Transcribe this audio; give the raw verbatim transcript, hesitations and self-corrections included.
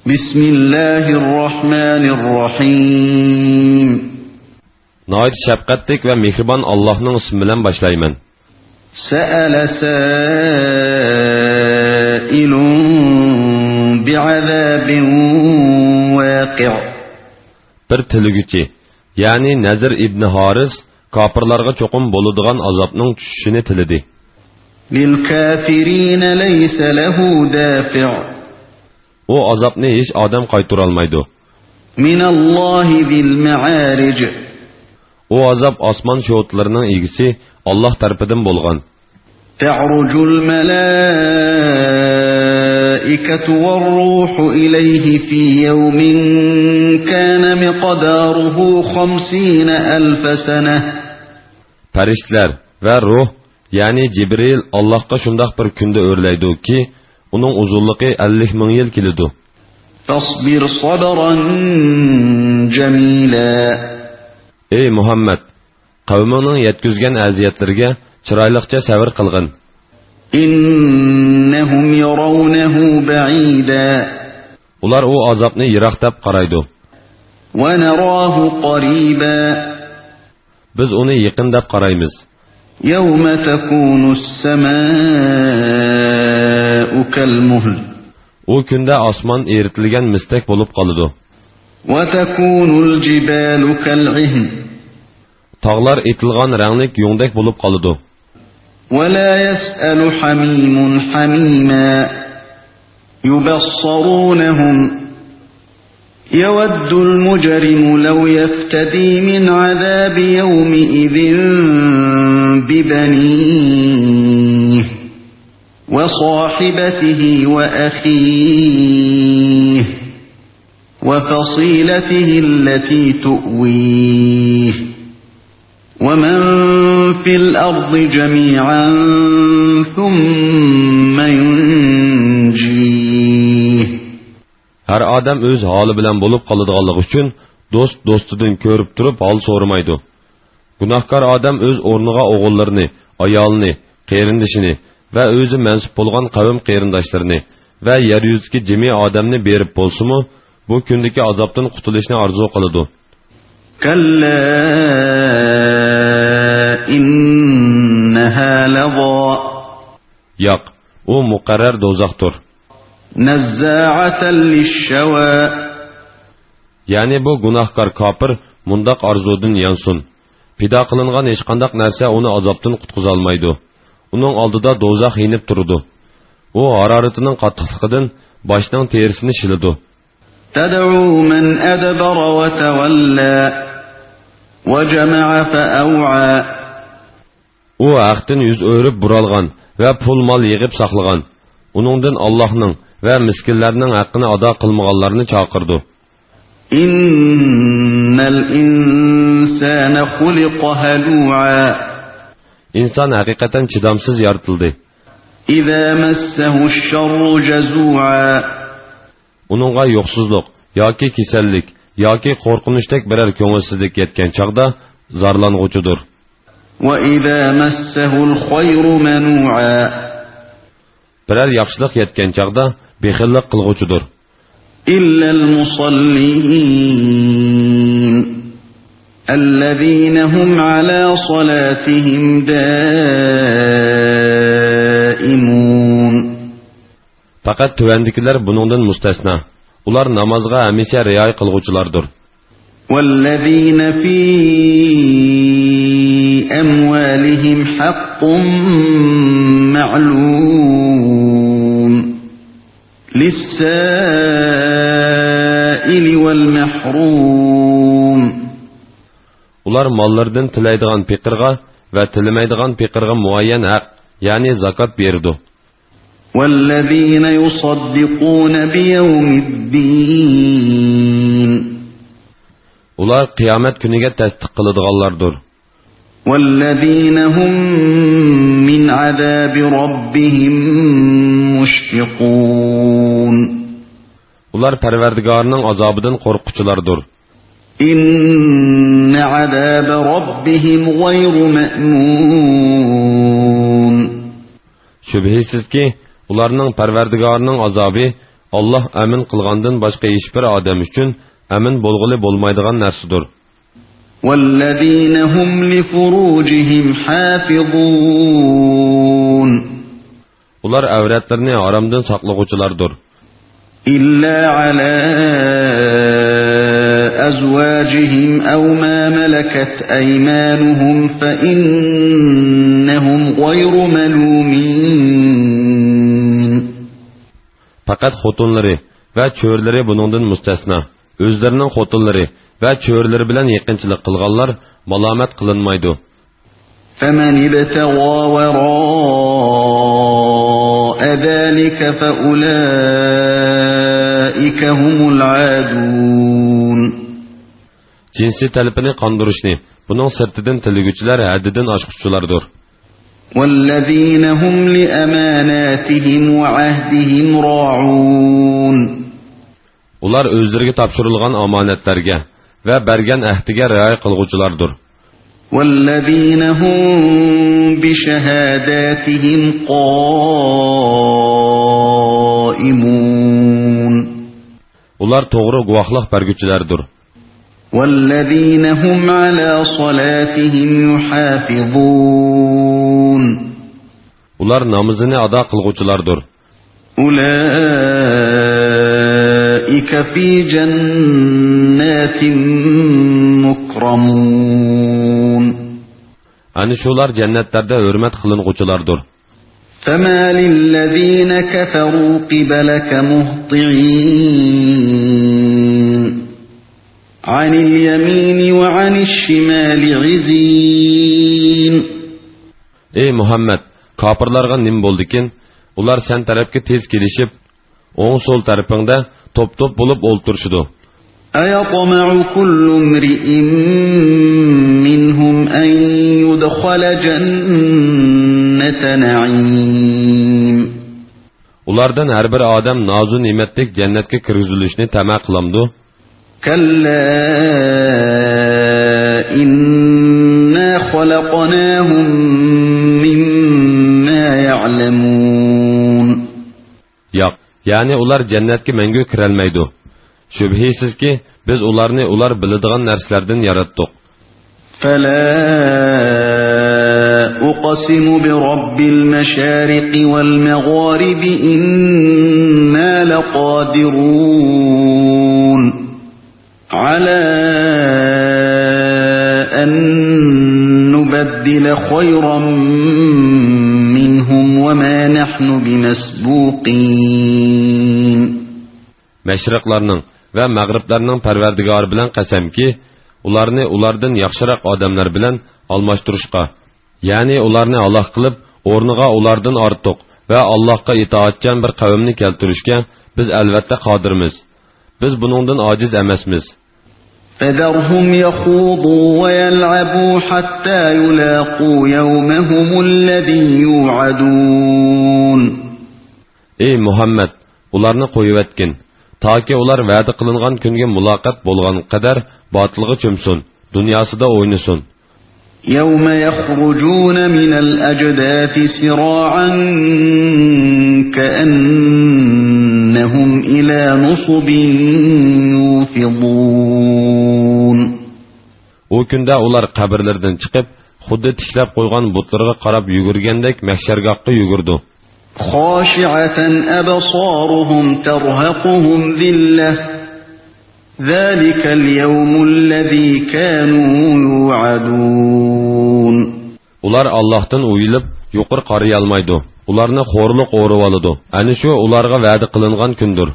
بسم الله الرحمن الرحيم. ناھايىتى شەپقەتلىك ۋە مېھرىبان ئاللاھنىڭ ئىسمى بىلەن باشلايمەن. سأل سائل بعذاب واقع. بىر تىلىگۈچى، يەنى نەزىر ئىبنى ھارىس كاپىرلارغا چوقۇم بولىدىغان ئازابنىڭ چۈشۈشىنى تىلىدى. للكافرين ليس له دافع. ئۇ ئازابنى ھېچ ئادەم قايتۇرالمايدۇ. من الله ذي المعارج. ئۇ ئازاب ئاسمان شوتىلىرىنىڭ ئىگىسى ئاللاھ تەرىپىدىن بولغان. تعرج الملائكة والروح إليه في يوم كان مقداره خمسين ألف سنة. پەرىشتىلەر ۋە روھ، يەنى جىبرىل ئاللاھقا شۇنداق بىر كۈندە ئۆرلەيدۇكى، ئۇنىڭ ئۇزۇنلۇقى ئەللىك مىڭ يىل كېلىدۇ. فاصبر صبرا جميلا. ئەي مۇھەممەد، قەۋمىڭنىڭ يەتكۈزگەن ئەزىيەتلىرىگە چىرايلىقچە سەۋر قىلغىن. إنهم يرونه بعيدا. ئۇلار ئۇ ئازابنى يىراق دەپ قارايدۇ. ونراه قريبا. بىز ئۇنى يېقىن دەپ قارايمىز. يوم تكون السماء كالمهل. ئۇ كۈندە ئاسمان ئېرىتىلگەن مىستەك بولۇپ قالىدۇ. وتكون الجبال كالعهن. تاغلار ئېتىلغان رەڭلىك يۇڭدەك بولۇپ قالىدۇ. ولا يسأل حميم حميما. يبصرونهم. يود المجرم لو يفتدي من عذاب يومئذ ببنيه وصاحبته وأخيه وفصيلته التي تؤويه ومن في الأرض جميعا ثم ينجيه. ھەر ئادەم ئۆز ھالى بىلەن بولۇپ قالىدىغانلىقى ئۈچۈن دوست دوستىدىن كۆرۈپ تۇرۇپ ھال سورىمايدۇ. گۇناھكار ئادەم ئۆز ئورنىغا ئوغۇللىرىنى، ئايالىنى، قېرىندىشىنى ۋە ئۆزى مەنسۇپ بولغان قەۋم قېرىنداشلىرىنى ۋە يەر يۈزىدىكى جىمى ئادەمنى بېرىپ بولسىمۇ، بۇ كۈندىكى ئازابتىن قۇتۇلۇشنى ئارزۇ قىلىدۇ. كلا إنها لظى. ياق، ئۇ مۇقەررەر دوزاختۇر. نزاعة للشوى. يەنى بۇ گۇناھكار كاپىر مۇنداق ئارزۇدىن يانسۇن. پىدا قىلىنغان ھېچقانداق نەرسە ئۇنى ئازابتىن قۇتقۇزالمايدۇ. ئۇنىڭ ئالدىدا دوزاخ يېنىپ تۇرىدۇ. ئۇ ھارارىتىنىڭ قاتتىقلىقىدىن باشنىڭ تېرىسىنى شىلىدۇ. تدعو من أدبر وتولى وجمع فأوعى. ئۇ ھەقتىن يۈز ئۆرۈپ بۇرالغان ۋە پۇل-مال يىغىپ ساقلىغان، ئۇنىڭدىن ئاللاھنىڭ ۋە مىسكىنلەرنىڭ ھەققىنى ئادا قىلمىغانلارنى چاقىرىدۇ. إن الإنسان خلق هلوعا. ئىنسان ھەقىقەتەن چىدامسىز يارىتىلدى. إذا مسه الشر جزوعا. ئۇنىڭغا يوقسۇزلۇق ياكى كېسەللىك ياكى قورقۇنچتەك بىرەر كۆڭۈلسىزلىك يەتكەن چاغدا زارلانغۇچىدۇر. وإذا مسه الخير منوعا. بىرەر ياخشىلىق يەتكەن چاغدا بېخىللىق قىلغۇچىدۇر. إلا المصلين الذين هم على صلاتهم دائمون. پەقەت تۆۋەندىكىلەر بۇنىڭدىن مۇستەسنا. ئۇلار نامازغا ھەمىشە رىئايە قىلغۇچىلاردۇر. والذين في أموالهم حق معلوم للسائل والمحروم. ئۇلار ماللىرىدىن تىلەيدىغان پېقىرغا ۋە تىلىمەيدىغان پېقىرغا مۇئەييەن ھەق، يەنى زاكات بېرىدۇ. والذين يصدقون بيوم الدين. ئۇلار قىيامەت كۈنىگە تەستىق قىلىدىغانلاردۇر. والذين هم من عذاب ربهم مشفقون. ئۇلار پەرۋەردىگارىنىڭ ئازابىدىن قورققۇچىلاردۇر. إن عذاب ربهم غير مأمون. شۈبھىسىزكى، ئۇلارنىڭ پەرۋەردىگارىنىڭ ئازابى ئاللاھ ئەمىن قىلغاندىن باشقا ھېچبىر ئادەم ئۈچۈن ئەمىن بولغىلى بولمايدىغان نەرسىدۇر. والذين هم لفروجهم حافظون. ئۇلار ئەۋرەتلىرىنى ھارامدىن ساقلىغۇچىلاردۇر. إلا على أزواجهم أو ما ملكت أيمانهم فإنهم غير ملومين. پەقەت خوتۇنلىرى ۋە چۆرىلىرى بۇنىڭدىن مۇستەسنا. ئۆزلىرىنىڭ خوتۇنلىرى ۋە چۆرىلىرى بىلەن يېقىنچىلىق قىلغانلار مالامەت قىلىنمايدۇ. فمن ابتغى وراء ذلك فأولئك هم العادون. جىنسىي تەلىپىنى قاندۇرۇشنى، بۇنىڭ سىرتىدىن تىلىگۈچىلەر ھەددىدىن ئاشقۇچىلاردۇر. والذين هم لأماناتهم وعهدهم راعون. ئۇلار ئۆزلىرىگە تاپشۇرۇلغان ئامانەتلەرگە ۋە بەرگەن ئەھدىگە رىئايە قىلغۇچىلاردۇر. والذين هم بشهاداتهم قائمون. ئۇلار توغرا گۇۋاھلىق بەرگۈچىلەردۇر. والذين هم على صلاتهم يحافظون. ئۇلار نامىزىنى ئادا قىلغۇچىلاردۇر. أولئك في جنات مكرمون. ئەنە شۇلار جەننەتلەردە ھۆرمەت قىلىنغۇچىلاردۇر. فما للذين كفروا قبلك مهطعين. عن اليمين وعن الشمال عزين. ئەي مۇھەممەد، كاپىرلارغا نېمە بولدىكىن؟ ئۇلار سەن تەرەپكە تېز كېلىشىپ، ئوڭ-سول تەرىپىڭدە توپ-توپ بولۇپ ئولتۇرۇشىدۇ. أيطمع كل امرئ منهم أن يدخل جنة نعيم. ئۇلاردىن ھەر بىر ئادەم نازۇ نېمەتلىك جەننەتكە كىرگۈزۈلۈشنى تەمە قىلامدۇ؟ كلا إنا خلقناهم مما يعلمون. ياق، يەنى ئۇلار جەننەتكە مەڭگۈ كىرەلمەيدۇ. شۈبھىسىزكى، بىز ئۇلارنى ئۇلار بىلىدىغان نەرسىلەردىن ياراتتۇق. فلا أقسم برب المشارق والمغارب إنا لقادرون على أن نبدل خيرا منهم وما نحن بمسبوقين. مەشرىقلارنىڭ ۋە مەغرىبلەرنىڭ پەرۋەردىگارى بىلەن قەسەمكى، ئۇلارنى ئۇلاردىن ياخشىراق ئادەملەر بىلەن ئالماشتۇرۇشقا، يەنى ئۇلارنى ھالاك قىلىپ، ئورنىغا ئۇلاردىن ئارتۇق ۋە ئاللاھقا ئىتائەتچان بىر قەۋمنى كەلتۈرۈشكە بىز ئەلۋەتتە قادىرمىز. بىز بۇنىڭدىن ئاجىز ئەمەسمىز. فذرهم يخوضوا ويلعبوا حتى يلاقوا يومهم الذي يوعدون. ئەي مۇھەممەد، ئۇلارنى قويۇۋەتكىن، تاكى ئۇلار ۋەدە قىلىنغان كۈنگە مۇلاقات بولغان قەدەر باتىلغا چۆمسۇن، دۇنياسىدا ئوينىسۇن. يوم يخرجون من الأجداث سراعا كأنهم إلى نصب يوفضون. ئۇ كۈندە ئۇلار قەبرىلىرىدىن چىقىپ، خۇددى تىكلەپ قويغان بۇتلىرىغا قاراپ يۈگۈرگەندەك مەھشەرگاھقا يۈگۈرىدۇ. خاشعة أبصارهم ترهقهم ذلة ذلك اليوم الذي كانوا يوعدون. ئۇلار ئاللاھتىن ئۇيىلىپ، يۇقىرى قارىيالمايدۇ. ئۇلارنى خورلۇق ئورىۋالىدۇ. ئەنە شۇ ئۇلارغا ۋەدە قىلىنغان كۈندۇر.